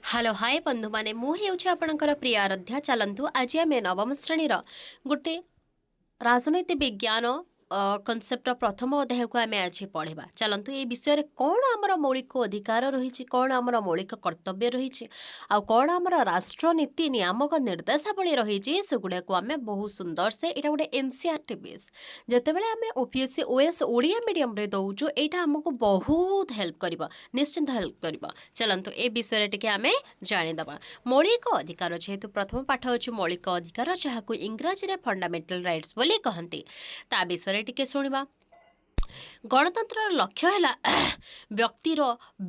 Hello, ହାଏ ବନ୍ଧୁମାନେ, ମୁଁ ହେଉଛି ଆପଣଙ୍କର ପ୍ରିୟ ଆରାଧ୍ୟା। ଚାଲନ୍ତୁ, ଆଜି ଆମେ ନବମ ଶ୍ରେଣୀର ଗୋଟେ ରାଜନୀତି ବିଜ୍ଞାନ କନସେପ୍ଟର ପ୍ରଥମ ଅଧ୍ୟାୟକୁ ଆମେ ଆଜି ପଢ଼ିବା। ଚାଲନ୍ତୁ, ଏ ବିଷୟରେ କ'ଣ ଆମର ମୌଳିକ ଅଧିକାର ରହିଛି, କ'ଣ ଆମର ମୌଳିକ କର୍ତ୍ତବ୍ୟ ରହିଛି ଆଉ କ'ଣ ଆମର ରାଷ୍ଟ୍ରନୀତି ନିୟାମକ ନିର୍ଦ୍ଦେଶାବଳୀ ରହିଛି, ସେଗୁଡ଼ାକୁ ଆମେ ବହୁତ ସୁନ୍ଦର ସେ। ଏଇଟା ଗୋଟେ ଏନ୍ସିଆରଟି ବେସ୍। ଯେତେବେଳେ ଆମେ ଓପିଏସ୍ସି ଓଏସ୍ ଓଡ଼ିଆ ମିଡ଼ିୟମରେ ଦେଉଛୁ, ଏଇଟା ଆମକୁ ବହୁତ ହେଲ୍ପ କରିବ, ନିଶ୍ଚିନ୍ତ ହେଲ୍ପ କରିବ। ଚାଲନ୍ତୁ, ଏ ବିଷୟରେ ଟିକେ ଆମେ ଜାଣିଦେବା। ମୌଳିକ ଅଧିକାର, ଯେହେତୁ ପ୍ରଥମ ପାଠ ହେଉଛି ମୌଳିକ ଅଧିକାର, ଯାହାକୁ ଇଂରାଜୀରେ ଫଣ୍ଡାମେଣ୍ଟାଲ ରାଇଟ୍ସ ବୋଲି କହନ୍ତି, ତା ବିଷୟରେ ଟିକେ ଶୁଣିବା। ଗଣତନ୍ତ୍ରର ଲକ୍ଷ୍ୟ ହେଲା ବ୍ୟକ୍ତିର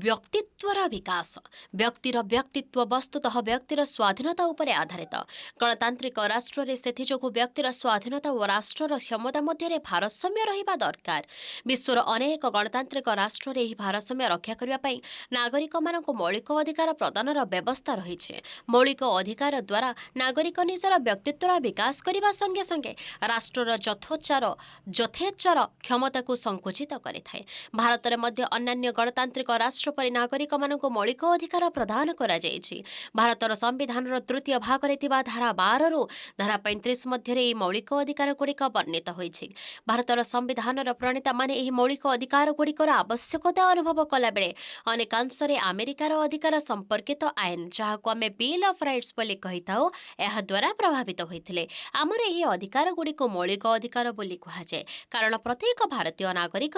ବ୍ୟକ୍ତିତ୍ୱର ବିକାଶ। ବ୍ୟକ୍ତିର ବ୍ୟକ୍ତିତ୍ୱ ବସ୍ତୁତଃ ବ୍ୟକ୍ତିର ସ୍ୱାଧୀନତା ଉପରେ ଆଧାରିତ। ଗଣତାନ୍ତ୍ରିକ ରାଷ୍ଟ୍ରରେ ସେଥିଯୋଗୁଁ ବ୍ୟକ୍ତିର ସ୍ୱାଧୀନତା ଓ ରାଷ୍ଟ୍ରର କ୍ଷମତା ମଧ୍ୟରେ ଭାରସାମ୍ୟ ରହିବା ଦରକାର। ବିଶ୍ୱର ଅନେକ ଗଣତାନ୍ତ୍ରିକ ରାଷ୍ଟ୍ରରେ ଏହି ଭାରସାମ୍ୟ ରକ୍ଷା କରିବା ପାଇଁ ନାଗରିକମାନଙ୍କୁ ମୌଳିକ ଅଧିକାର ପ୍ରଦାନର ବ୍ୟବସ୍ଥା ରହିଛି। ମୌଳିକ ଅଧିକାର ଦ୍ୱାରା ନାଗରିକ ନିଜର ବ୍ୟକ୍ତିତ୍ୱର ବିକାଶ କରିବା ସଙ୍ଗେ ସଙ୍ଗେ ରାଷ୍ଟ୍ରର ଯଥେଚ୍ଛାର କ୍ଷମତାକୁ ସଂକୁଚିତ କରିଥାଏ। ଭାରତରେ ମଧ୍ୟ ଅନ୍ୟାନ୍ୟ ଗଣତାନ୍ତ୍ରିକ ରାଷ୍ଟ୍ର ପରି ନାଗରିକମାନଙ୍କୁ ମୌଳିକ ଅଧିକାର ପ୍ରଦାନ କରାଯାଇଛି। ଭାରତର ସମ୍ବିଧାନର ତୃତୀୟ ଭାଗରେ ଥିବା ଧାରା 12ରୁ ଧାରା 35 ମଧ୍ୟରେ ଏହି ମୌଳିକ ଅଧିକାର ଗୁଡ଼ିକ ବର୍ଣ୍ଣିତ ହୋଇଛି। ଭାରତର ସମ୍ବିଧାନର ପ୍ରଣେତାମାନେ ଏହି ମୌଳିକ ଅଧିକାର ଗୁଡ଼ିକର ଆବଶ୍ୟକତା ଅନୁଭବ କଲାବେଳେ ଅନେକାଂଶରେ ଆମେରିକାର ଅଧିକାର ସମ୍ପର୍କିତ ଆଇନ, ଯାହାକୁ ଆମେ ବିଲ୍ ଅଫ୍ ରାଇଟ୍ସ ବୋଲି କହିଥାଉ, ଏହାଦ୍ୱାରା ପ୍ରଭାବିତ ହୋଇଥିଲେ। ଆମର ଏହି ଅଧିକାର ଗୁଡ଼ିକୁ ମୌଳିକ ଅଧିକାର ବୋଲି କୁହାଯାଏ, କାରଣ ପ୍ରତ୍ୟେକ ଭାରତୀୟ ନାଗରିକର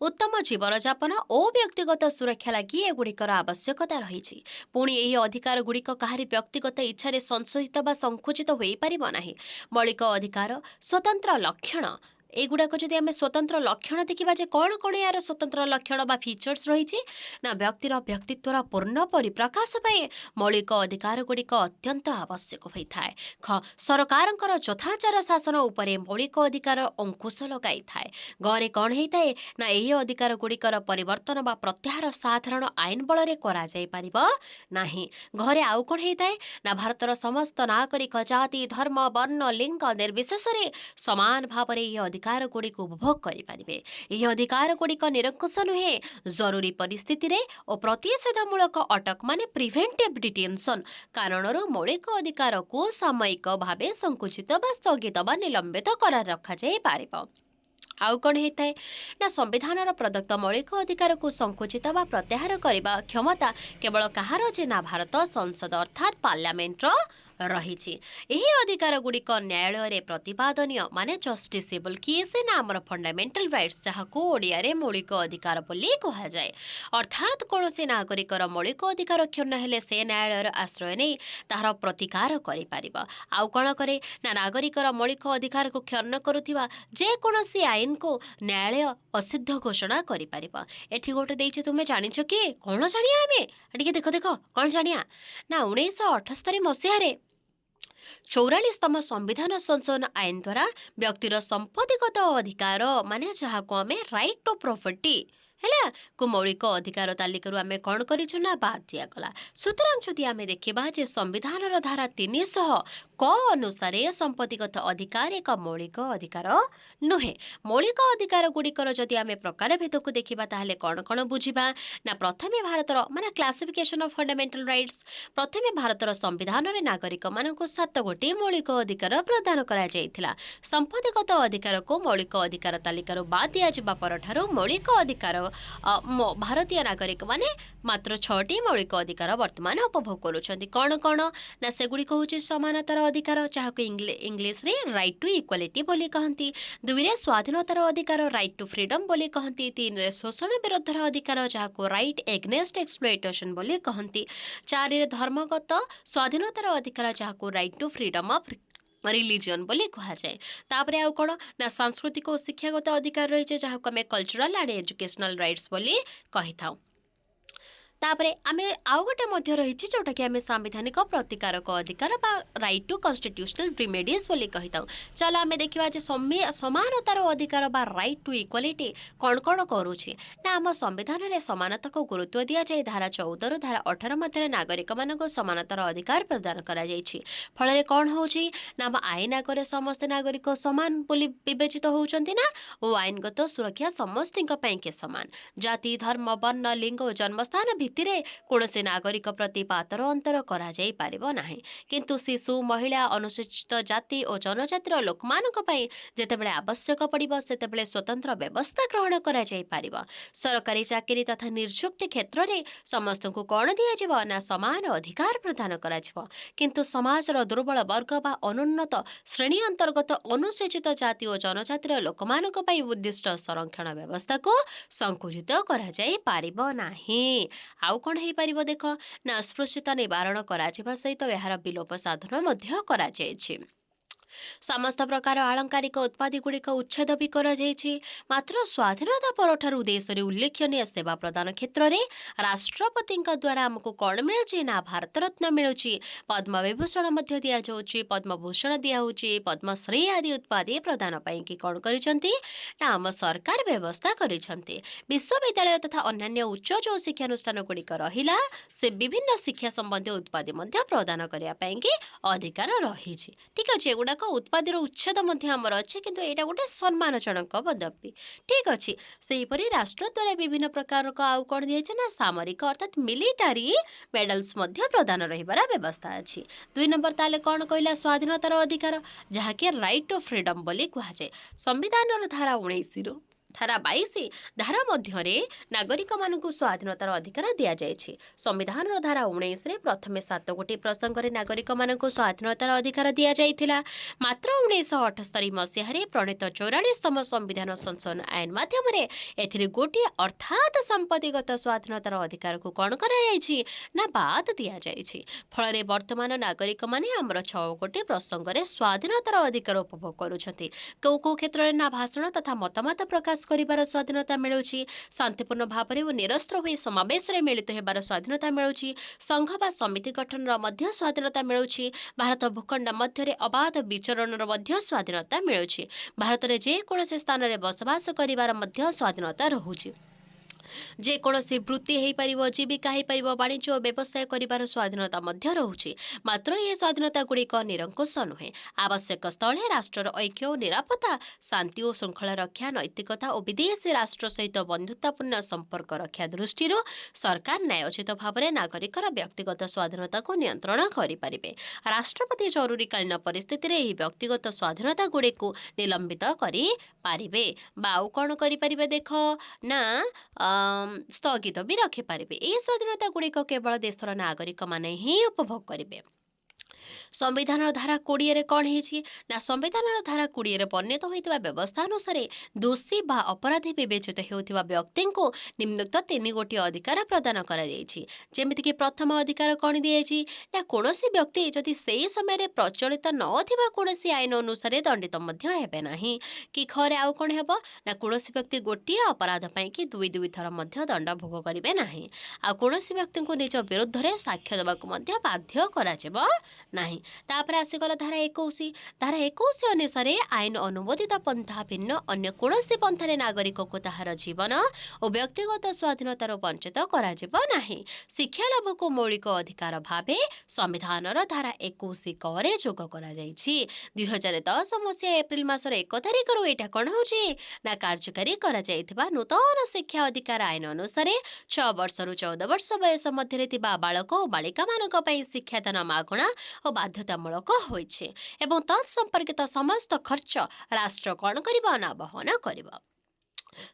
ଉତ୍ତମ ଜୀବନଯାପନ ଓ ବ୍ୟକ୍ତିଗତ ସୁରକ୍ଷା ଲାଗି ଏଗୁଡ଼ିକର ଆବଶ୍ୟକତା ରହିଛି। ପୁଣି ଏହି ଅଧିକାର ଗୁଡ଼ିକ କାହାରି ବ୍ୟକ୍ତିଗତ ଇଚ୍ଛାରେ ସଂଶୋଧିତ ବା ସଂକୁଚିତ ହୋଇପାରିବ ନାହିଁ। ମୌଳିକ ଅଧିକାର ସ୍ୱତନ୍ତ୍ର ଲକ୍ଷଣ। ଏଗୁଡ଼ାକ ଯଦି ଆମେ ସ୍ୱତନ୍ତ୍ର ଲକ୍ଷଣ ଦେଖିବା ଯେ କ'ଣ କ'ଣ ଏହାର ସ୍ୱତନ୍ତ୍ର ଲକ୍ଷଣ ବା ଫିଚର୍ସ ରହିଛି ନା, ବ୍ୟକ୍ତିର ବ୍ୟକ୍ତିତ୍ୱର ପୂର୍ଣ୍ଣ ପରିପ୍ରକାଶ ପାଇଁ ମୌଳିକ ଅଧିକାର ଗୁଡ଼ିକ ଅତ୍ୟନ୍ତ ଆବଶ୍ୟକ ହୋଇଥାଏ। ଖ, ସରକାରଙ୍କର ଯଥାଚାର ଶାସନ ଉପରେ ମୌଳିକ ଅଧିକାର ଅଙ୍କୁଶ ଲଗାଇଥାଏ। ଗରେ କ'ଣ ହେଇଥାଏ ନା, ଏହି ଅଧିକାର ଗୁଡ଼ିକର ପରିବର୍ତ୍ତନ ବା ପ୍ରତ୍ୟାହାର ସାଧାରଣ ଆଇନ ବଳରେ କରାଯାଇପାରିବ ନାହିଁ। ଘରେ ଆଉ କ'ଣ ହେଇଥାଏ ନା, ଭାରତର ସମସ୍ତ ନାଗରିକ ଜାତି, ଧର୍ମ, ବର୍ଣ୍ଣ, ଲିଙ୍ଗ ନିର୍ବିଶେଷରେ ସମାନ ଭାବରେ ଏହି ଅଧିକାର ଗୁଡ଼ିକୁ ଉପଭୋଗ କରିପାରିବେ। ଏହି ଅଧିକାର ଗୁଡ଼ିକ ନିରଙ୍କୁଶ ନୁହେଁ। ଜରୁରୀ ପରିସ୍ଥିତିରେ ଓ ପ୍ରତିଷେଧମୂଳକ ଅଟକ, ମାନେ ପ୍ରିଭେଣ୍ଟିଭ୍ ଡିଟେନସନ୍ କାରଣରୁ ମୌଳିକ ଅଧିକାରକୁ ସାମୟିକ ଭାବେ ସଂକୁଚିତ ବା ସ୍ଥଗିତ ବା ନିଲମ୍ବିତ କରା ରଖାଯାଇପାରିବ। ଆଉ କ'ଣ ହେଇଥାଏ ନା, ସମ୍ବିଧାନର ପ୍ରଦତ୍ତ ମୌଳିକ ଅଧିକାରକୁ ସଂକୁଚିତ ବା ପ୍ରତ୍ୟାହାର କରିବା କ୍ଷମତା କେବଳ କାହାର ଯେ ନା, ଭାରତ ସଂସଦ ଅର୍ଥାତ୍ ପାର୍ଲାମେଣ୍ଟର ରହିଛି। ଏହି ଅଧିକାର ଗୁଡ଼ିକ ନ୍ୟାୟାଳୟରେ ପ୍ରତିପାଦନୀୟ, ମାନେ ଜଷ୍ଟିସେବଲ୍। କିଏ ସେ ନା, ଆମର ଫଣ୍ଡାମେଣ୍ଟାଲ ରାଇଟ୍ସ, ଯାହାକୁ ଓଡ଼ିଆରେ ମୌଳିକ ଅଧିକାର ବୋଲି କୁହାଯାଏ। ଅର୍ଥାତ୍ କୌଣସି ନାଗରିକର ମୌଳିକ ଅଧିକାର କ୍ଷୁଣ୍ଣ ହେଲେ ସେ ନ୍ୟାୟାଳୟର ଆଶ୍ରୟ ନେଇ ତାହାର ପ୍ରତିକାର କରିପାରିବ। ଆଉ କ'ଣ କରେ ନା, ନାଗରିକର ମୌଳିକ ଅଧିକାରକୁ କ୍ଷୁଣ୍ଣ କରୁଥିବା ଯେକୌଣସି ଆଇନକୁ ନ୍ୟାୟାଳୟ ଅସିଦ୍ଧ ଘୋଷଣା କରିପାରିବ। ଏଠି ଗୋଟେ ଦେଇଛି, ତୁମେ ଜାଣିଛ କି? କ'ଣ ଜାଣିବା ଆମେ? ଟିକେ ଦେଖ ଦେଖ, କ'ଣ ଜାଣିବା ନା, 1978 ମସିହାରେ 44ତମ ସମ୍ବିଧାନ ସଂଶୋଧନ ଆଇନ ଦ୍ୱାରା ବ୍ୟକ୍ତିର ସମ୍ପତ୍ତିଗତ ଅଧିକାର, ମାନେ ଯାହାକୁ ଆମେ ରାଇଟ୍ ଟୁ ପ୍ରପର୍ଟି ହେଲା, କୁ ମୌଳିକ ଅଧିକାର ତାଲିକାରୁ ଆମେ କ'ଣ କରିଛୁ ନା, ବାଦ ଦିଆଗଲା। ସୁତରାଂ ଯଦି ଆମେ ଦେଖିବା ଯେ ସମ୍ବିଧାନର ଧାରା 300 କ ଅନୁସାରେ ସମ୍ପତ୍ତିଗତ ଅଧିକାର ଏକ ମୌଳିକ ଅଧିକାର ନୁହେଁ। ମୌଳିକ ଅଧିକାର ଗୁଡ଼ିକର ଯଦି ଆମେ ପ୍ରକାର ଭେଦକୁ ଦେଖିବା, ତାହେଲେ କ'ଣ କ'ଣ ବୁଝିବା ନା, ପ୍ରଥମେ ଭାରତର, ମାନେ କ୍ଲାସିଫିକେସନ୍ ଅଫ୍ ଫଣ୍ଡାମେଣ୍ଟାଲ ରାଇଟ୍ସ, ପ୍ରଥମେ ଭାରତର ସମ୍ବିଧାନରେ ନାଗରିକମାନଙ୍କୁ ସାତ ଗୋଟି ମୌଳିକ ଅଧିକାର ପ୍ରଦାନ କରାଯାଇଥିଲା। ସମ୍ପତ୍ତିଗତ ଅଧିକାରକୁ ମୌଳିକ ଅଧିକାର ତାଲିକାରୁ ବାଦ ଦିଆଯିବା ପରଠାରୁ ମୌଳିକ ଅଧିକାର ଭାରତୀୟ ନାଗରିକମାନେ ମାତ୍ର ଛଅଟି ମୌଳିକ ଅଧିକାର ବର୍ତ୍ତମାନ ଉପଭୋଗ କରୁଛନ୍ତି। କ'ଣ କ'ଣ ନା, ସେଗୁଡ଼ିକ ହେଉଛି ସମାନତାର ଅଧିକାର, ଯାହାକୁ ଇଂଲିଶରେ ରାଇଟ୍ ଟୁ ଇକ୍ୱାଲିଟି ବୋଲି କହନ୍ତି। ଦୁଇରେ ସ୍ୱାଧୀନତାର ଅଧିକାର, ରାଇଟ୍ ଟୁ ଫ୍ରିଡମ୍ ବୋଲି କହନ୍ତି। ତିନିରେ ଶୋଷଣ ବିରୋଧର ଅଧିକାର, ଯାହାକୁ ରାଇଟ୍ ଏଗନେଷ୍ଟ ଏକ୍ସପ୍ଲୋଇଟେସନ୍ ବୋଲି କହନ୍ତି। ଚାରିରେ ଧର୍ମଗତ ସ୍ୱାଧୀନତାର ଅଧିକାର, ଯାହାକୁ right to freedom of religion ବୋଲି କୁହାଯାଏ। ତାପରେ ଆଉ କ'ଣ ନା, ସାଂସ୍କୃତିକ ଓ ଶିକ୍ଷାଗତ ଅଧିକାର ରହିଛି, ଯାହାକୁ ଆମେ କଲଚରାଲ ଆଣ୍ଡ ଏଜୁକେସନାଲ ରାଇଟ୍ସ ବୋଲି କହିଥାଉ। ତାପରେ ଆମେ ଆଉ ଗୋଟେ ମଧ୍ୟ ରହିଛି, ଯେଉଁଟାକି ଆମେ ସାମ୍ବିଧାନିକ ପ୍ରତିକାରକ ଅଧିକାର ବା ରାଇଟ୍ ଟୁ କନଷ୍ଟିଟ୍ୟୁସନାଲ ରିମେଡିଜ୍ ବୋଲି କହିଥାଉ। ଚାଲ ଆମେ ଦେଖିବା ଯେ ସମାନତାର ଅଧିକାର ବା ରାଇଟ୍ ଟୁ ଇକ୍ୱାଲିଟି କ'ଣ କ'ଣ କରୁଛି ନା, ଆମ ସମ୍ବିଧାନରେ ସମାନତାକୁ ଗୁରୁତ୍ୱ ଦିଆଯାଇ ଧାରା 14ରୁ ଧାରା 18 ମଧ୍ୟରେ ନାଗରିକମାନଙ୍କୁ ସମାନତାର ଅଧିକାର ପ୍ରଦାନ କରାଯାଇଛି। ଫଳରେ କ'ଣ ହେଉଛି ନା, ଆମ ଆଇନ ଆଗରେ ସମସ୍ତେ ନାଗରିକ ସମାନ ବୋଲି ବିବେଚିତ ହେଉଛନ୍ତି ନା ଓ ଆଇନଗତ ସୁରକ୍ଷା ସମସ୍ତଙ୍କ ପାଇଁକି ସମାନ। ଜାତି, ଧର୍ମ, ବର୍ଣ୍ଣ, ଲିଙ୍ଗ ଓ ଜନ୍ମସ୍ଥାନ ଭିତ୍ତିରେ କୌଣସି ନାଗରିକ ପ୍ରତି ପାତର ଅନ୍ତର କରାଯାଇ ପାରିବ ନାହିଁ। କିନ୍ତୁ ଶିଶୁ, ମହିଳା, ଅନୁସୂଚିତ ଜାତି ଓ ଜନଜାତିର ଲୋକମାନଙ୍କ ପାଇଁ ଯେତେବେଳେ ଆବଶ୍ୟକ ପଡ଼ିବ, ସେତେବେଳେ ସ୍ୱତନ୍ତ୍ର ବ୍ୟବସ୍ଥା ଗ୍ରହଣ କରାଯାଇପାରିବ। ସରକାରୀ ଚାକିରି ତଥା ନିଯୁକ୍ତି କ୍ଷେତ୍ରରେ ସମସ୍ତଙ୍କୁ କ'ଣ ଦିଆଯିବ ନା, ସମାନ ଅଧିକାର ପ୍ରଦାନ କରାଯିବ। କିନ୍ତୁ ସମାଜର ଦୁର୍ବଳ ବର୍ଗ ବା ଅନୁନ୍ନତ ଶ୍ରେଣୀ ଅନ୍ତର୍ଗତ ଅନୁସୂଚିତ ଜାତି ଓ ଜନଜାତିର ଲୋକମାନଙ୍କ ପାଇଁ ଉଦ୍ଦିଷ୍ଟ ସଂରକ୍ଷଣ ବ୍ୟବସ୍ଥାକୁ ସଂକୁଚିତ କରାଯାଇ ପାରିବ ନାହିଁ। ଆଉ କ'ଣ ହେଇପାରିବ ଦେଖ ନା, ଅସ୍ପୃଶ୍ୟତା ନିବାରଣ କରାଯିବା ସହିତ ଏହାର ବିଲୋପ ସାଧନ ମଧ୍ୟ କରାଯାଇଛି। ସମସ୍ତ ପ୍ରକାର ଆଳଙ୍କାରିକ ଉପାଧିଗୁଡ଼ିକ ଉଚ୍ଛେଦ ବି କରାଯାଇଛି। ମାତ୍ର ସ୍ୱାଧୀନତା ପରଠାରୁ ଦେଶରେ ଉଲ୍ଲେଖନୀୟ ସେବା ପ୍ରଦାନ କ୍ଷେତ୍ରରେ ରାଷ୍ଟ୍ରପତିଙ୍କ ଦ୍ୱାରା ଆମକୁ କ'ଣ ମିଳୁଛି ନା, ଭାରତରତ୍ନ ମିଳୁଛି, ପଦ୍ମବିଭୂଷଣ ମଧ୍ୟ ଦିଆଯାଉଛି, ପଦ୍ମଭୂଷଣ ଦିଆହେଉଛି, ପଦ୍ମଶ୍ରୀ ଆଦି ଉପାଧି ପ୍ରଦାନ ପାଇଁକି କ'ଣ କରିଛନ୍ତି ନା, ଆମ ସରକାର ବ୍ୟବସ୍ଥା କରିଛନ୍ତି। ବିଶ୍ୱବିଦ୍ୟାଳୟ ତଥା ଅନ୍ୟାନ୍ୟ ଉଚ୍ଚ ଯେଉଁ ଶିକ୍ଷାନୁଷ୍ଠାନ ଗୁଡ଼ିକ ରହିଲା, ସେ ବିଭିନ୍ନ ଶିକ୍ଷା ସମ୍ବନ୍ଧୀୟ ଉପାଧି ମଧ୍ୟ ପ୍ରଦାନ କରିବା ପାଇଁକି ଅଧିକାର ରହିଛି। ଠିକ୍ ଅଛି, ଏଗୁଡ଼ାକ ଉପାଧିର ଉଚ୍ଛେଦ ମଧ୍ୟ ଆମର ଅଛି, କିନ୍ତୁ ଏଇଟା ଗୋଟେ ସମ୍ମାନଜନକ ପଦବୀ। ଠିକ୍ ଅଛି, ସେହିପରି ରାଷ୍ଟ୍ର ଦ୍ୱାରା ବିଭିନ୍ନ ପ୍ରକାରର ଆଉ କ'ଣ ଦିଆଯାଇଛି ନା, ସାମରିକ ଅର୍ଥାତ୍ ମିଲିଟାରୀ ମେଡାଲ୍ସ ମଧ୍ୟ ପ୍ରଦାନ ରହିବାର ବ୍ୟବସ୍ଥା ଅଛି। 2 ନମ୍ବର ତାହେଲେ କ'ଣ କହିଲା? ସ୍ୱାଧୀନତାର ଅଧିକାର, ଯାହାକି ରାଇଟ୍ ଟୁ ଫ୍ରିଡମ୍ ବୋଲି କୁହାଯାଏ। ସମ୍ବିଧାନର ଧାରା 19ରୁ ଧାରା 22 ଧାରା ମଧ୍ୟରେ ନାଗରିକମାନଙ୍କୁ ସ୍ୱାଧୀନତାର ଅଧିକାର ଦିଆଯାଇଛି। ସମ୍ବିଧାନର ଧାରା 19ରେ ପ୍ରଥମେ ସାତ ଗୋଟି ପ୍ରସଙ୍ଗରେ ନାଗରିକମାନଙ୍କୁ ସ୍ୱାଧୀନତାର ଅଧିକାର ଦିଆଯାଇଥିଲା। ମାତ୍ର 1978 ମସିହାରେ ପ୍ରଣୀତ 44ତମ ସମ୍ବିଧାନ ସଂଶୋଧନ ଆଇନ ମାଧ୍ୟମରେ ଏଥିରେ ଗୋଟିଏ ଅର୍ଥାତ୍ ସମ୍ପତ୍ତିଗତ ସ୍ୱାଧୀନତାର ଅଧିକାରକୁ କ'ଣ କରାଯାଇଛି ନା, ବାଦ ଦିଆଯାଇଛି। ଫଳରେ ବର୍ତ୍ତମାନ ନାଗରିକମାନେ ଆମର ଛଅ ଗୋଟି ପ୍ରସଙ୍ଗରେ ସ୍ୱାଧୀନତାର ଅଧିକାର ଉପଭୋଗ କରୁଛନ୍ତି। କେଉଁ କେଉଁ କ୍ଷେତ୍ରରେ ନା, ଭାଷଣ ତଥା ମତାମତ ପ୍ରକାଶ କରିବାର ସ୍ୱାଧୀନତା ମିଳୁଛି, ଶାନ୍ତିପୂର୍ଣ୍ଣ ଭାବରେ ଓ ନିରସ୍ତ୍ର ହୋଇ ସମାବେଶରେ ମିଳିତ ହେବାର ସ୍ୱାଧୀନତା ମିଳୁଛି, ସଂଘ ବା ସମିତି ଗଠନର ମଧ୍ୟ ସ୍ୱାଧୀନତା ମିଳୁଛି, ଭାରତ ଭୂଖଣ୍ଡ ମଧ୍ୟରେ ଅବାଧ ବିଚରଣର ମଧ୍ୟ ସ୍ୱାଧୀନତା ମିଳୁଛି, ଭାରତରେ ଯେକୌଣସି ସ୍ଥାନରେ ବସବାସ କରିବାର ମଧ୍ୟ ସ୍ୱାଧୀନତା ରହୁଛି, ଯେକୌଣସି ବୃତ୍ତି ହେଇପାରିବ, ଜୀବିକା ହେଇପାରିବ, ବାଣିଜ୍ୟ ଓ ବ୍ୟବସାୟ କରିବାର ସ୍ୱାଧୀନତା ମଧ୍ୟ ରହୁଛି। ମାତ୍ର ଏ ସ୍ୱାଧୀନତା ଗୁଡ଼ିକ ନିରଙ୍କୁଶ ନୁହେଁ। ଆବଶ୍ୟକ ସ୍ଥଳେ ରାଷ୍ଟ୍ରର ଐକ୍ୟ ଓ ନିରାପତ୍ତା, ଶାନ୍ତି ଓ ଶୃଙ୍ଖଳା ରକ୍ଷା, ନୈତିକତା ଓ ବିଦେଶୀ ରାଷ୍ଟ୍ର ସହିତ ବନ୍ଧୁତାପୂର୍ଣ୍ଣ ସମ୍ପର୍କ ରକ୍ଷା ଦୃଷ୍ଟିରୁ ସରକାର ନ୍ୟାୟୋଚିତ ଭାବରେ ନାଗରିକର ବ୍ୟକ୍ତିଗତ ସ୍ୱାଧୀନତାକୁ ନିୟନ୍ତ୍ରଣ କରିପାରିବେ। ରାଷ୍ଟ୍ରପତି ଜରୁରୀକାଳୀନ ପରିସ୍ଥିତିରେ ଏହି ବ୍ୟକ୍ତିଗତ ସ୍ୱାଧୀନତା ଗୁଡ଼ିକୁ ନିଲମ୍ବିତ କରିପାରିବେ ବା ଆଉ କ'ଣ କରିପାରିବେ ଦେଖ ନା, ସ୍ଥଗିତ ବି ରଖିପାରିବେ। ଏହି ସ୍ୱାଧୀନତା ଗୁଡ଼ିକ କେବଳ ଦେଶର ନାଗରିକମାନେ ହିଁ ଉପଭୋଗ କରିବେ। ସମ୍ବିଧାନର ଧାରା 20ରେ କ'ଣ ହେଇଛି ନା, ସମ୍ବିଧାନର ଧାରା 20ରେ ବର୍ଣ୍ଣିତ ହୋଇଥିବା ବ୍ୟବସ୍ଥା ଅନୁସାରେ ଦୋଷୀ ବା ଅପରାଧୀ ବିବେଚିତ ହେଉଥିବା ବ୍ୟକ୍ତିଙ୍କୁ ନିମ୍ନୋକ୍ତ ତିନି ଗୋଟି ଅଧିକାର ପ୍ରଦାନ କରାଯାଇଛି। ଯେମିତିକି ପ୍ରଥମ ଅଧିକାର କ'ଣ ଦିଆଯାଇଛି ନା, କୌଣସି ବ୍ୟକ୍ତି ଯଦି ସେହି ସମୟରେ ପ୍ରଚଳିତ ନଥିବା କୌଣସି ଆଇନ ଅନୁସାରେ ଦଣ୍ଡିତ ମଧ୍ୟ ହେବେ ନାହିଁ କି ଖରେ ଆଉ କ'ଣ ହେବ ନା, କୌଣସି ବ୍ୟକ୍ତି ଗୋଟିଏ ଅପରାଧ ପାଇଁକି ଦୁଇ ଦୁଇ ଥର ମଧ୍ୟ ଦଣ୍ଡ ଭୋଗ କରିବେ ନାହିଁ। ଆଉ କୌଣସି ବ୍ୟକ୍ତିଙ୍କୁ ନିଜ ବିରୁଦ୍ଧରେ ସାକ୍ଷ୍ୟ ଦେବାକୁ ମଧ୍ୟ ବାଧ୍ୟ କରାଯିବ ନାହିଁ। ତାପରେ ଆସିଗଲା ଧାରା 21। ଧାରା 21 ଅନୁସାରେ ଆଇନ ଅନୁମୋଦିତ ପନ୍ଥା ଭିନ୍ନ ଅନ୍ୟ କୌଣସି ପନ୍ଥାରେ ନାଗରିକକୁ ତାହାର ଜୀବନ ଓ ବ୍ୟକ୍ତିଗତ ସ୍ୱାଧୀନତାରୁ ବଞ୍ଚିତ କରାଯିବ ନାହିଁ। ଶିକ୍ଷା ଲାଭକୁ ମୌଳିକ ଅଧିକାର ଭାବେ ସମ୍ବିଧାନର ଧାରା 21 କରେ ଯୋଗ କରାଯାଇଛି। 2010 ମସିହା ଏପ୍ରିଲ ମାସର 1 ତାରିଖରୁ ଏଇଟା କ'ଣ ହେଉଛି ନା, କାର୍ଯ୍ୟକାରୀ କରାଯାଇଥିବା ନୂତନ ଶିକ୍ଷା ଅଧିକାର ଆଇନ ଅନୁସାରେ 6 ବର୍ଷରୁ 14 ବର୍ଷ ବୟସ ମଧ୍ୟରେ ଥିବା ବାଳକ ଓ ବାଳିକାମାନଙ୍କ ପାଇଁ ଶିକ୍ଷାଦାନ ମାଗଣା ଓ ବାଧ୍ୟତାମୂଳକ ହୋଇଛି ଏବଂ ତତ୍ ସମ୍ପର୍କିତ ସମସ୍ତ ଖର୍ଚ୍ଚ ରାଷ୍ଟ୍ର କ'ଣ କରିବ ନା, ବହନ କରିବ।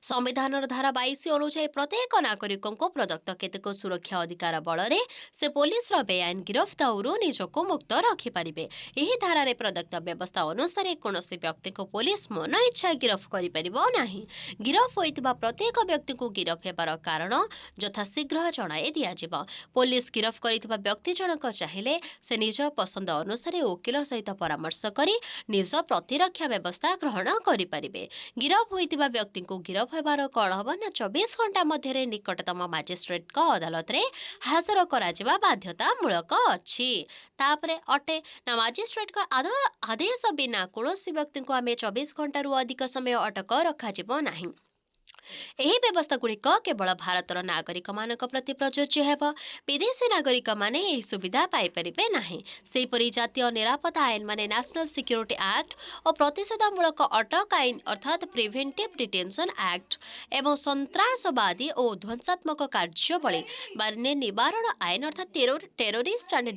ସମ୍ବିଧାନର ଧାରା 22 ଅନୁଯାୟୀ ପ୍ରତ୍ୟେକ ନାଗରିକଙ୍କୁ ପ୍ରଦତ୍ତ କେତେକ ସୁରକ୍ଷା ଅଧିକାର ବଳରେ ସେ ପୋଲିସର ବେଆଇନ ଗିରଫ ଦାଉରୁ ନିଜକୁ ମୁକ୍ତ ରଖିପାରିବେ। ଏହି ଧାରାରେ ପ୍ରଦତ୍ତ ବ୍ୟବସ୍ଥା ଅନୁସାରେ କୌଣସି ବ୍ୟକ୍ତିଙ୍କୁ ପୋଲିସ ମନ ଇଚ୍ଛା ଗିରଫ କରିପାରିବ ନାହିଁ। ଗିରଫ ହୋଇଥିବା ପ୍ରତ୍ୟେକ ବ୍ୟକ୍ତିଙ୍କୁ ଗିରଫ ହେବାର କାରଣ ଯଥାଶୀଘ୍ର ଜଣାଇ ଦିଆଯିବ। ପୋଲିସ ଗିରଫ କରିଥିବା ବ୍ୟକ୍ତି ଜଣକ ଚାହିଁଲେ ସେ ନିଜ ପସନ୍ଦ ଅନୁସାରେ ଓକିଲ ସହିତ ପରାମର୍ଶ କରି ନିଜ ପ୍ରତିରକ୍ଷା ବ୍ୟବସ୍ଥା ଗ୍ରହଣ କରିପାରିବେ। ଗିରଫ ହୋଇଥିବା ବ୍ୟକ୍ତିଙ୍କୁ ଗିରଫ ହେବାର କ'ଣ ହେବ ନା 24 ଘଣ୍ଟା ମଧ୍ୟରେ ନିକଟତମ ମାଜିଷ୍ଟ୍ରେଟଙ୍କ ଅଦାଲତରେ ହାଜର କରାଯିବା ବାଧ୍ୟତାମୂଳକ ଅଛି। ତାପରେ ଅଟେ ନା ମାଜିଷ୍ଟ୍ରେଟଙ୍କ ଆଦେଶ ବିନା କୌଣସି ବ୍ୟକ୍ତିଙ୍କୁ ଆମେ 24 ଘଣ୍ଟାରୁ ଅଧିକ ସମୟ ଅଟକ ରଖାଯିବ ନାହିଁ। ଏହି ବ୍ୟବସ୍ଥାଗୁଡ଼ିକ କେବଳ ଭାରତର ନାଗରିକମାନଙ୍କ ପ୍ରତି ପ୍ରଯୁଜ୍ୟ ହେବ। ବିଦେଶୀ ନାଗରିକମାନେ ଏହି ସୁବିଧା ପାଇପାରିବେ ନାହିଁ। ସେହିପରି ଜାତୀୟ ନିରାପତ୍ତା ଆଇନ, ମାନେ ନ୍ୟାସନାଲ ସିକ୍ୟୁରିଟି ଆକ୍ଟ ଓ ପ୍ରତିଷେଧମୂଳକ ଅଟକ ଆଇନ, ଅର୍ଥାତ୍ ପ୍ରିଭେଣ୍ଟିଭ୍ ଡିଟେନସନ୍ ଆକ୍ଟ ଏବଂ ସନ୍ତ୍ରାସବାଦୀ ଓ ଧ୍ୱଂସାତ୍ମକ କାର୍ଯ୍ୟାବଳୀ ବା ନିବାରଣ ଆଇନ, ଅର୍ଥାତ୍ Terrorist and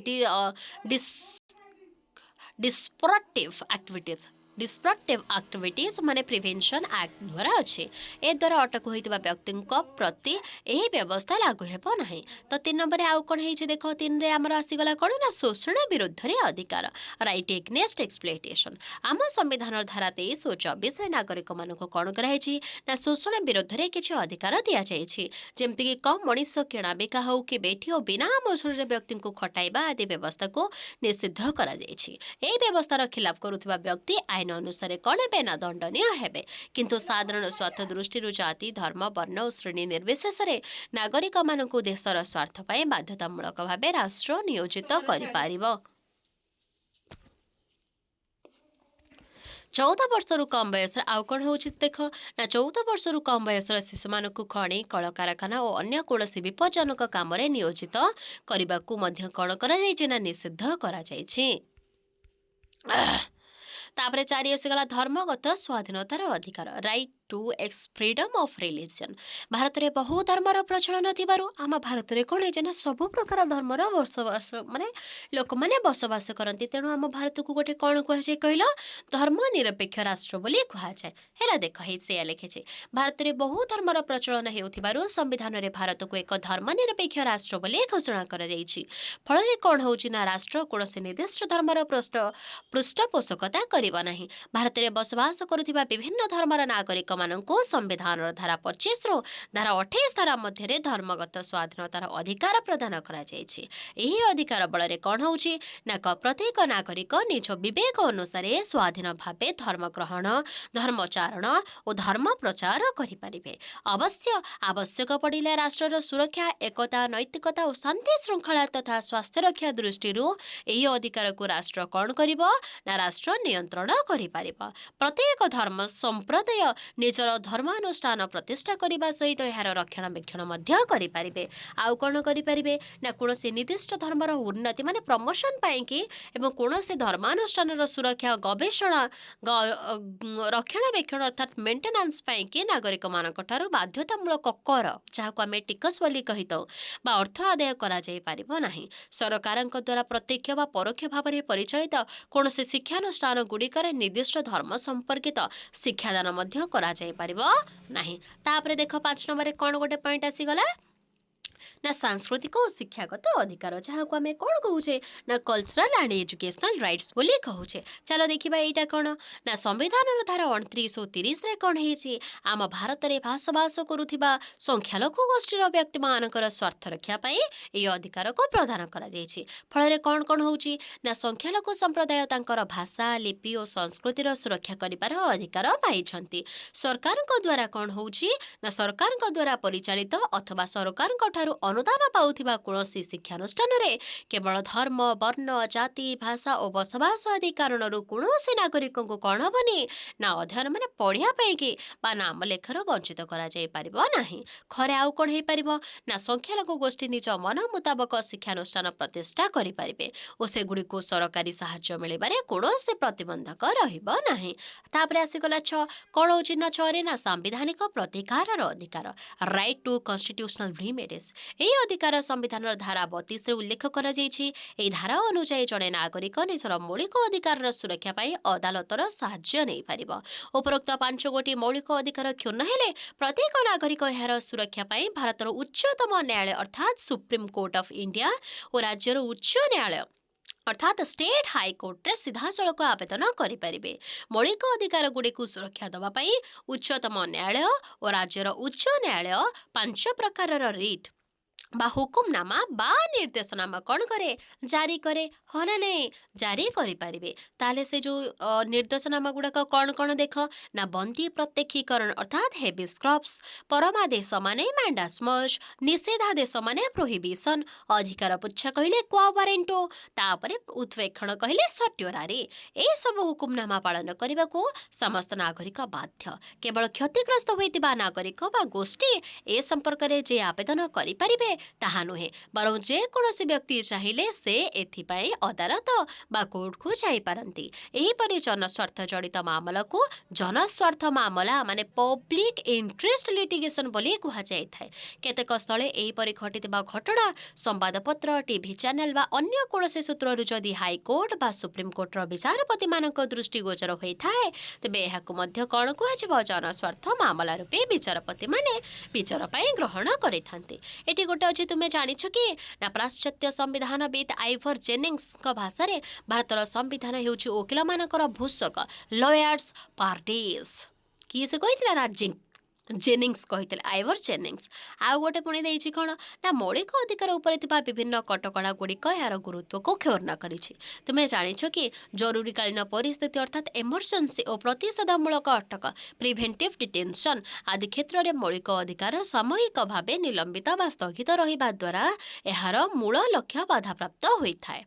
Disruptive Activities ମାନେ ପ୍ରିଭେନ୍ସନ୍ ଆକ୍ଟ ଦ୍ୱାରା ଅଛି। ଏଦ୍ୱାରା ଅଟକ ହୋଇଥିବା ବ୍ୟକ୍ତିଙ୍କ ପ୍ରତି ଏହି ବ୍ୟବସ୍ଥା ଲାଗୁ ହେବ ନାହିଁ। ତ 3 ନମ୍ବରରେ ଆଉ କ'ଣ ହେଇଛି ଦେଖ। 3ରେ ଆମର ଆସିଗଲା କ'ଣ ନା ଶୋଷଣ ବିରୁଦ୍ଧରେ ଅଧିକାର, ରାଇଟ୍ ଏଗନେଷ୍ଟ ଏକ୍ସପ୍ଲୋଇଟେସନ୍। ଆମ ସମ୍ବିଧାନର ଧାରା 23 ଓ 24ରେ ନାଗରିକମାନଙ୍କୁ କ'ଣ କରାହେଇଛି ନା ଶୋଷଣ ବିରୁଦ୍ଧରେ କିଛି ଅଧିକାର ଦିଆଯାଇଛି। ଯେମିତିକି କମ୍ ମଣିଷ କିଣାବିକା ହେଉ କି ବେଠି ଓ ବିନା ମଜୁରୀରେ ବ୍ୟକ୍ତିଙ୍କୁ ଖଟାଇବା ଆଦି ବ୍ୟବସ୍ଥାକୁ ନିଷିଦ୍ଧ କରାଯାଇଛି। ଏହି ବ୍ୟବସ୍ଥାର ଖିଲାପ କରୁଥିବା ବ୍ୟକ୍ତି ଆଇନ ଅନୁସାରେ କ'ଣ ହେବେ ନା ଦଣ୍ଡନୀୟ ହେବେ। କିନ୍ତୁ ସାଧାରଣ ସ୍ୱାର୍ଥ ଦୃଷ୍ଟିରୁ ଜାତି, ଧର୍ମ, ବର୍ଣ୍ଣ ଓ ଶ୍ରେଣୀ ନିର୍ବିଶେଷରେ ନାଗରିକମାନଙ୍କୁ ଦେଶର ସ୍ୱାର୍ଥ ପାଇଁ ବାଧ୍ୟତାମୂଳକ ଭାବେ ରାଷ୍ଟ୍ର ନିୟୋଜିତ କରିପାରିବ। 14 ବର୍ଷରୁ କମ୍ ବୟସର ଆଉ କ'ଣ ହେଉଛି ଦେଖ ନା 14 ବର୍ଷରୁ କମ୍ ବୟସର ଶିଶୁମାନଙ୍କୁ ଖଣି, କଳକାରଖାନା ଓ ଅନ୍ୟ କୌଣସି ବିପଜ୍ଜନକ କାମରେ ନିୟୋଜିତ କରିବାକୁ ମଧ୍ୟ କ'ଣ କରାଯାଇଛି ନା ନିଷିଦ୍ଧ କରାଯାଇଛି। ତାପରେ 4 ଆସିଗଲା ଧର୍ମଗତ ସ୍ୱାଧୀନତାର ଅଧିକାର, right to ex freedom of religion। ଭାରତରେ ବହୁ ଧର୍ମର ପ୍ରଚଳନ ଥିବାରୁ ଆମ ଭାରତରେ କ'ଣ ହେଇଛି ନା ସବୁ ପ୍ରକାର ଧର୍ମର ବସବାସ, ମାନେ ଲୋକମାନେ ବସବାସ କରନ୍ତି। ତେଣୁ ଆମ ଭାରତକୁ ଗୋଟେ କ'ଣ କୁହାଯାଏ କହିଲ? ଧର୍ମ ନିରପେକ୍ଷ ରାଷ୍ଟ୍ର ବୋଲି କୁହାଯାଏ। ହେଲା, ଦେଖ, ହେଇ ସେଇଆ ଲେଖିଛି। ଭାରତରେ ବହୁ ଧର୍ମର ପ୍ରଚଳନ ହେଉଥିବାରୁ ସମ୍ବିଧାନରେ ଭାରତକୁ ଏକ ଧର୍ମ ନିରପେକ୍ଷ ରାଷ୍ଟ୍ର ବୋଲି ଘୋଷଣା କରାଯାଇଛି। ଫଳରେ କ'ଣ ହେଉଛି ନା ରାଷ୍ଟ୍ର କୌଣସି ନିର୍ଦ୍ଦିଷ୍ଟ ଧର୍ମର ପୃଷ୍ଠପୋଷକତା କରିବ ନାହିଁ। ଭାରତରେ ବସବାସ କରୁଥିବା ବିଭିନ୍ନ ଧର୍ମର ନାଗରିକମାନଙ୍କୁ ସମ୍ବିଧାନର ଧାରା 25ରୁ ଧାରା 28 ଧାରା ମଧ୍ୟରେ ଧର୍ମଗତ ସ୍ୱାଧୀନତାର ଅଧିକାର ପ୍ରଦାନ କରାଯାଇଛି। ଏହି ଅଧିକାର ବଳରେ କ'ଣ ହେଉଛି ନା ପ୍ରତ୍ୟେକ ନାଗରିକ ନିଜ ବିବେକ ଅନୁସାରେ ସ୍ୱାଧୀନ ଭାବେ ଧର୍ମ ଗ୍ରହଣ, ଧର୍ମଚାରଣ ଓ ଧର୍ମ ପ୍ରଚାର କରିପାରିବେ। ଅବଶ୍ୟ ଆବଶ୍ୟକ ପଡ଼ିଲେ ରାଷ୍ଟ୍ରର ସୁରକ୍ଷା, ଏକତା, ନୈତିକତା ଓ ଶାନ୍ତି ଶୃଙ୍ଖଳା ତଥା ସ୍ୱାସ୍ଥ୍ୟ ରକ୍ଷା ଦୃଷ୍ଟିରୁ ଏହି ଅଧିକାରକୁ ରାଷ୍ଟ୍ର କ'ଣ କରିବ ନା ରାଷ୍ଟ୍ର ନିୟନ୍ତ୍ରଣ କରିପାରିବ। ପ୍ରତ୍ୟେକ ଧର୍ମ ସମ୍ପ୍ରଦାୟ ନିଜର ଧର୍ମାନୁଷ୍ଠାନ ପ୍ରତିଷ୍ଠା କରିବା ସହିତ ଏହାର ରକ୍ଷଣାବେକ୍ଷଣ ମଧ୍ୟ କରିପାରିବେ। ଆଉ କ'ଣ କରିପାରିବେ ନା କୌଣସି ନିର୍ଦ୍ଦିଷ୍ଟ ଧର୍ମର ଉନ୍ନତି, ମାନେ ପ୍ରମୋସନ୍ ପାଇଁକି ଏବଂ କୌଣସି ଧର୍ମାନୁଷ୍ଠାନର ସୁରକ୍ଷା, ଗବେଷଣା, ରକ୍ଷଣାବେକ୍ଷଣ, ଅର୍ଥାତ୍ ମେଣ୍ଟେନାନ୍ସ ପାଇଁକି ନାଗରିକମାନଙ୍କ ଠାରୁ ବାଧ୍ୟତାମୂଳକ କର, ଯାହାକୁ ଆମେ ଟିକସ ବୋଲି କହିଥାଉ, ବା ଅର୍ଥ ଆଦାୟ କରାଯାଇ ପାରିବ ନାହିଁ। ସରକାରଙ୍କ ଦ୍ୱାରା ପ୍ରତ୍ୟକ୍ଷ ବା ପରୋକ୍ଷ ଭାବରେ ପରିଚାଳିତ କୌଣସି ଶିକ୍ଷାନୁଷ୍ଠାନ ଗୁଡ଼ିକରେ ନିର୍ଦ୍ଦିଷ୍ଟ ଧର୍ମ ସମ୍ପର୍କିତ ଶିକ୍ଷାଦାନ ମଧ୍ୟ କରାଯାଇପାରିବ ନାହିଁ। ତାପରେ ଦେଖ, 5 ନମ୍ବରରେ କ'ଣ ଗୋଟେ ପଏଣ୍ଟ ଆସିଗଲା ନା ସାଂସ୍କୃତିକ ଓ ଶିକ୍ଷାଗତ ଅଧିକାର, ଯାହାକୁ ଆମେ କ'ଣ କହୁଛେ ନା କଲଚରାଲ ଆଣ୍ଡ ଏଜୁକେସନାଲ ରାଇଟ୍ସ ବୋଲି କହୁଛେ। ଚାଲ ଦେଖିବା ଏଇଟା କ'ଣ ନା ସମ୍ବିଧାନର ଧାରା 29 ଓ 30ରେ କ'ଣ ହେଇଛି? ଆମ ଭାରତରେ ବସବାସ କରୁଥିବା ସଂଖ୍ୟାଲଘୁ ଗୋଷ୍ଠୀର ବ୍ୟକ୍ତିମାନଙ୍କର ସ୍ୱାର୍ଥ ରକ୍ଷା ପାଇଁ ଏହି ଅଧିକାରକୁ ପ୍ରଦାନ କରାଯାଇଛି। ଫଳରେ କ'ଣ କ'ଣ ହେଉଛି ନା ସଂଖ୍ୟାଲଘୁ ସମ୍ପ୍ରଦାୟ ତାଙ୍କର ଭାଷା, ଲିପି ଓ ସଂସ୍କୃତିର ସୁରକ୍ଷା କରିବାର ଅଧିକାର ପାଇଛନ୍ତି। ସରକାରଙ୍କ ଦ୍ୱାରା କ'ଣ ହେଉଛି ନା ସରକାରଙ୍କ ଦ୍ୱାରା ପରିଚାଳିତ ଅଥବା ସରକାରଙ୍କ ଠାରୁ ଅନୁଦାନ ପାଉଥିବା କୌଣସି ଶିକ୍ଷାନୁଷ୍ଠାନରେ କେବଳ ଧର୍ମ, ବର୍ଣ୍ଣ, ଜାତି, ଭାଷା ଓ ବସବାସ ଆଦି କାରଣରୁ କୌଣସି ନାଗରିକଙ୍କୁ କ'ଣ ହେବନି ନା ଅଧ୍ୟୟନ, ମାନେ ପଢ଼ିବା ପାଇଁକି ବା ନାମ ଲେଖାରୁ ବଞ୍ଚିତ କରାଯାଇ ପାରିବ ନାହିଁ। ଘରେ ଆଉ କ'ଣ ହେଇପାରିବ ନା ସଂଖ୍ୟାଲଘୁ ଗୋଷ୍ଠୀ ନିଜ ମନ ମୁତାବକ ଶିକ୍ଷାନୁଷ୍ଠାନ ପ୍ରତିଷ୍ଠା କରିପାରିବେ ଓ ସେଗୁଡ଼ିକୁ ସରକାରୀ ସାହାଯ୍ୟ ମିଳିବାରେ କୌଣସି ପ୍ରତିବନ୍ଧକ ରହିବ ନାହିଁ। ତାପରେ ଆସିଗଲା 6। କ'ଣ ହେଉଛି ନା 6ରେ ନା ସାମ୍ବିଧାନିକ ପ୍ରତିକାରର ଅଧିକାର, ରାଇଟ୍ ଟୁ କନଷ୍ଟିଟ୍ୟୁସନାଲ ରିମେଡିସ୍। ଏହି ଅଧିକାର ସମ୍ବିଧାନର ଧାରା 32ରେ ଉଲ୍ଲେଖ କରାଯାଇଛି। ଏହି ଧାରା ଅନୁଯାୟୀ ଜଣେ ନାଗରିକ ନିଜର ମୌଳିକ ଅଧିକାରର ସୁରକ୍ଷା ପାଇଁ ଅଦାଲତର ସାହାଯ୍ୟ ନେଇପାରିବ। ଉପରୋକ୍ତ ପାଞ୍ଚ ଗୋଟି ମୌଳିକ ଅଧିକାର କ୍ଷୁଣ୍ଣ ହେଲେ ପ୍ରତ୍ୟେକ ନାଗରିକ ଏହାର ସୁରକ୍ଷା ପାଇଁ ଭାରତର ଉଚ୍ଚତମ ନ୍ୟାୟାଳୟ, ଅର୍ଥାତ୍ ସୁପ୍ରିମକୋର୍ଟ ଅଫ୍ ଇଣ୍ଡିଆ ଓ ରାଜ୍ୟର ଉଚ୍ଚ ନ୍ୟାୟାଳୟ, ଅର୍ଥାତ୍ ଷ୍ଟେଟ୍ ହାଇକୋର୍ଟରେ ସିଧାସଳଖ ଆବେଦନ କରିପାରିବେ। ମୌଳିକ ଅଧିକାର ଗୁଡ଼ିକୁ ସୁରକ୍ଷା ଦେବା ପାଇଁ ଉଚ୍ଚତମ ନ୍ୟାୟାଳୟ ଓ ରାଜ୍ୟର ଉଚ୍ଚ ନ୍ୟାୟାଳୟ ପାଞ୍ଚ ପ୍ରକାରର ରିଟ୍ ବା ହୁକୁମନାମା ବା ନିର୍ଦ୍ଦେଶନାମା କ'ଣ କରେ? ଜାରି କରେ। ହଁ ନା ନାଇଁ? ଜାରି କରିପାରିବେ। ତାହେଲେ ସେ ଯେଉଁ ନିର୍ଦ୍ଦେଶନାମା ଗୁଡ଼ାକ କ'ଣ କ'ଣ ଦେଖ ନା, ବନ୍ଦୀ ପ୍ରତ୍ୟକ୍ଷୀକରଣ ଅର୍ଥାତ୍ ହେବିସ୍ କର୍ପସ୍, ପରମାଦେଶ ମାନେ ମାଣ୍ଡାସମସ୍, ନିଷେଧାଦେଶ ମାନେ ପ୍ରୋହିବିସନ୍, ଅଧିକାର ପୁଚ୍ଛା କହିଲେ କ୍ୱା ୱାରେଣ୍ଟୋ, ତାପରେ ଉତ୍ପ୍ରେକ୍ଷଣ କହିଲେ ସର୍ଟିଓରାରି। ଏସବୁ ହୁକୁମନାମା ପାଳନ କରିବାକୁ ସମସ୍ତ ନାଗରିକ ବାଧ୍ୟ। କେବଳ କ୍ଷତିଗ୍ରସ୍ତ ହୋଇଥିବା ନାଗରିକ ବା ଗୋଷ୍ଠୀ ଏ ସମ୍ପର୍କରେ ଯେ ଆବେଦନ କରିପାରିବେ ତାହା ନୁହେଁ, ବରଂ ଯେକୌଣସି ବ୍ୟକ୍ତି ଚାହିଁଲେ ସେ ଏଥିପାଇଁ ଅଦାଲତ ବା କୋର୍ଟକୁ ଯାଇପାରନ୍ତି। ଏହିପରି ଜନସ୍ୱାର୍ଥ ଜଡ଼ିତ ମାମଲାକୁ ଜନସ୍ୱାର୍ଥ ମାମଲା ମାନେ ପବ୍ଲିକ ଇଣ୍ଟରେଷ୍ଟ ଲିଟିଗେସନ ବୋଲି କୁହାଯାଇଥାଏ। କେତେକ ସ୍ଥଳେ ଏହିପରି ଘଟିଥିବା ଘଟଣା ସମ୍ବାଦପତ୍ର, ଟିଭି ଚ୍ୟାନେଲ ବା ଅନ୍ୟ କୌଣସି ସୂତ୍ରରୁ ଯଦି ହାଇକୋର୍ଟ ବା ସୁପ୍ରିମକୋର୍ଟର ବିଚାରପତିମାନଙ୍କ ଦୃଷ୍ଟିଗୋଚର ହୋଇଥାଏ, ତେବେ ଏହାକୁ ମଧ୍ୟ କ'ଣ କୁହାଯିବ? ଜନସ୍ୱାର୍ଥ ମାମଲା ରୂପେ ବିଚାରପତିମାନେ ବିଚାର ପାଇଁ ଗ୍ରହଣ କରିଥାନ୍ତି। ଏଠି ଗୋଟେ ଅଛି, ତୁମେ ଜାଣିଛ କି ନା, ପାଶ୍ଚାତ୍ୟ ସମ୍ବିଧାନବିତ୍ ଆଇଭର ଜେନିଙ୍ଗସଙ୍କ ଭାଷାରେ ଭାରତର ସମ୍ବିଧାନ ହେଉଛି ଓକିଲମାନଙ୍କର ଭୂସ୍ୱର୍ଗ, ଲୟାର୍ସ ପାରାଡାଇସ୍। କିଏ ସେ କହିଥିଲା ନା, ଜେନିଙ୍ଗସ୍ କହିଥିଲେ, ଆଇଭର ଜେନିଙ୍ଗସ୍। ଆଉ ଗୋଟେ ପୁଣି ଦେଇଛି କ'ଣ ନା, ମୌଳିକ ଅଧିକାର ଉପରେ ଥିବା ବିଭିନ୍ନ କଟକଣା ଗୁଡ଼ିକ ଏହାର ଗୁରୁତ୍ୱକୁ କ୍ଷୁଣ୍ଣ କରିଛି। ତୁମେ ଜାଣିଛ କି, ଜରୁରୀକାଳୀନ ପରିସ୍ଥିତି ଅର୍ଥାତ୍ ଏମର୍ଜେନ୍ସି ଓ ପ୍ରତିଷେଧମୂଳକ ଅଟକ, ପ୍ରିଭେଣ୍ଟିଭ୍ ଡିଟେନସନ୍ ଆଦି କ୍ଷେତ୍ରରେ ମୌଳିକ ଅଧିକାର ସାମୟିକ ଭାବେ ନିଲମ୍ବିତ ବା ସ୍ଥଗିତ ରହିବା ଦ୍ୱାରା ଏହାର ମୂଳ ଲକ୍ଷ୍ୟ ବାଧାପ୍ରାପ୍ତ ହୋଇଥାଏ।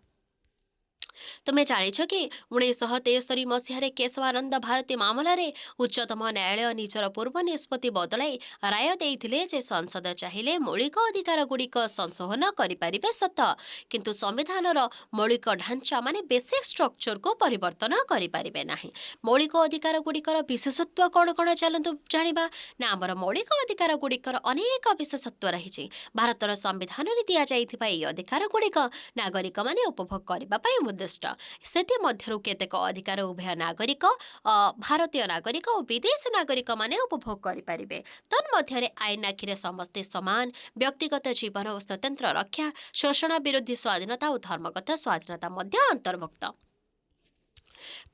ତୁମେ ଜାଣିଛ କି, 1973 ମସିହାରେ କେଶବାନନ୍ଦ ଭାରତୀ ମାମଲାରେ ଉଚ୍ଚତମ ନ୍ୟାୟାଳୟ ନିଜର ପୂର୍ବ ନିଷ୍ପତ୍ତି ବଦଳାଇ ରାୟ ଦେଇଥିଲେ ଯେ ସଂସଦ ଚାହିଁଲେ ମୌଳିକ ଅଧିକାର ଗୁଡ଼ିକ ସଂଶୋଧନ କରିପାରିବେ ସତ, କିନ୍ତୁ ସମ୍ବିଧାନର ମୌଳିକ ଢାଞ୍ଚା ମାନେ ବେସିକ୍ ଷ୍ଟ୍ରକ୍ଚରକୁ ପରିବର୍ତ୍ତନ କରିପାରିବେ ନାହିଁ। ମୌଳିକ ଅଧିକାର ଗୁଡ଼ିକର ବିଶେଷତ୍ୱ କ'ଣ କ'ଣ, ଚାଲନ୍ତୁ ଜାଣିବା ନା, ଆମର ମୌଳିକ ଅଧିକାର ଗୁଡ଼ିକର ଅନେକ ବିଶେଷତ୍ୱ ରହିଛି। ଭାରତର ସମ୍ବିଧାନରେ ଦିଆଯାଇଥିବା ଏହି ଅଧିକାର ଗୁଡ଼ିକ ନାଗରିକମାନେ ଉପଭୋଗ କରିବା ପାଇଁ ଉଦ୍ଦିଷ୍ଟ। ସେଥିମଧ୍ୟରୁ କେତେକ ଅଧିକାର ଉଭୟ ନାଗରିକ, ଭାରତୀୟ ନାଗରିକ ଓ ବିଦେଶୀ ନାଗରିକମାନେ ଉପଭୋଗ କରିପାରିବେ। ତନ୍ମଧ୍ୟରେ ଆଇନ ଆଖିରେ ସମସ୍ତେ ସମାନ, ବ୍ୟକ୍ତିଗତ ଜୀବନ ଓ ସ୍ୱତନ୍ତ୍ର ରକ୍ଷା, ଶୋଷଣ ବିରୋଧୀ ସ୍ୱାଧୀନତା ଓ ଧର୍ମଗତ ସ୍ୱାଧୀନତା ମଧ୍ୟ ଅନ୍ତର୍ଭୁକ୍ତ।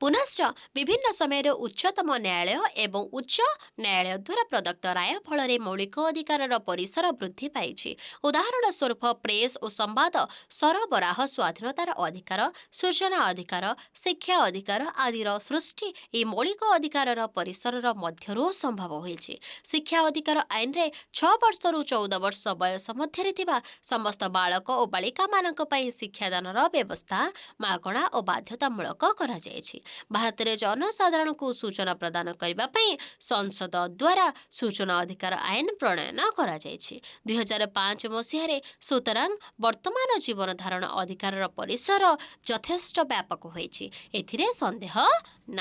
ପୁନଶ୍ଚ ବିଭିନ୍ନ ସମୟରେ ଉଚ୍ଚତମ ନ୍ୟାୟାଳୟ ଏବଂ ଉଚ୍ଚ ନ୍ୟାୟାଳୟ ଦ୍ୱାରା ପ୍ରଦତ୍ତ ରାୟ ଫଳରେ ମୌଳିକ ଅଧିକାରର ପରିସର ବୃଦ୍ଧି ପାଇଛି। ଉଦାହରଣ ସ୍ୱରୂପ, ପ୍ରେସ୍ ଓ ସମ୍ବାଦ ସରବରାହ ସ୍ୱାଧୀନତାର ଅଧିକାର, ସୂଚନା ଅଧିକାର, ଶିକ୍ଷା ଅଧିକାର ଆଦିର ସୃଷ୍ଟି ଏହି ମୌଳିକ ଅଧିକାରର ପରିସରର ମଧ୍ୟରୁ ସମ୍ଭବ ହୋଇଛି। ଶିକ୍ଷା ଅଧିକାର ଆଇନରେ 6 ବର୍ଷରୁ 14 ବର୍ଷ ବୟସ ମଧ୍ୟରେ ଥିବା ସମସ୍ତ ବାଳକ ଓ ବାଳିକାମାନଙ୍କ ପାଇଁ ଶିକ୍ଷାଦାନର ବ୍ୟବସ୍ଥା ମାଗଣା ଓ ବାଧ୍ୟତାମୂଳକ କରାଯାଇଛି। ଭାରତରେ ଜନସାଧାରଣଙ୍କୁ ସୂଚନା ପ୍ରଦାନ କରିବା ପାଇଁ ସଂସଦ ଦ୍ୱାରା ସୂଚନା ଅଧିକାର ଆଇନ ପ୍ରଣୟନ କରାଯାଇଛି 2005 ମସିହାରେ। ସୁତରାଂ ବର୍ତ୍ତମାନ ଜୀବନ ଧାରଣ ଅଧିକାରର ପରିସର ଯଥେଷ୍ଟ ବ୍ୟାପକ ହୋଇଛି, ଏଥିରେ ସନ୍ଦେହ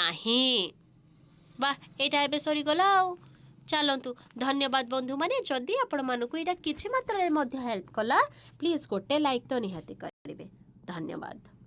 ନାହିଁ। ବାଃ, ଏଇଟା ଏବେ ସରିଗଲା ଆଉ ଚାଲନ୍ତୁ। ଧନ୍ୟବାଦ ବନ୍ଧୁମାନେ। ଯଦି ଆପଣମାନଙ୍କୁ ଏଇଟା କିଛି ମାତ୍ରାରେ ମଧ୍ୟ ହେଲ୍ପ କଲା, ପ୍ଲିଜ୍ ଗୋଟେ ଲାଇକ୍ ତ ନିହାତି କରିବେ। ଧନ୍ୟବାଦ।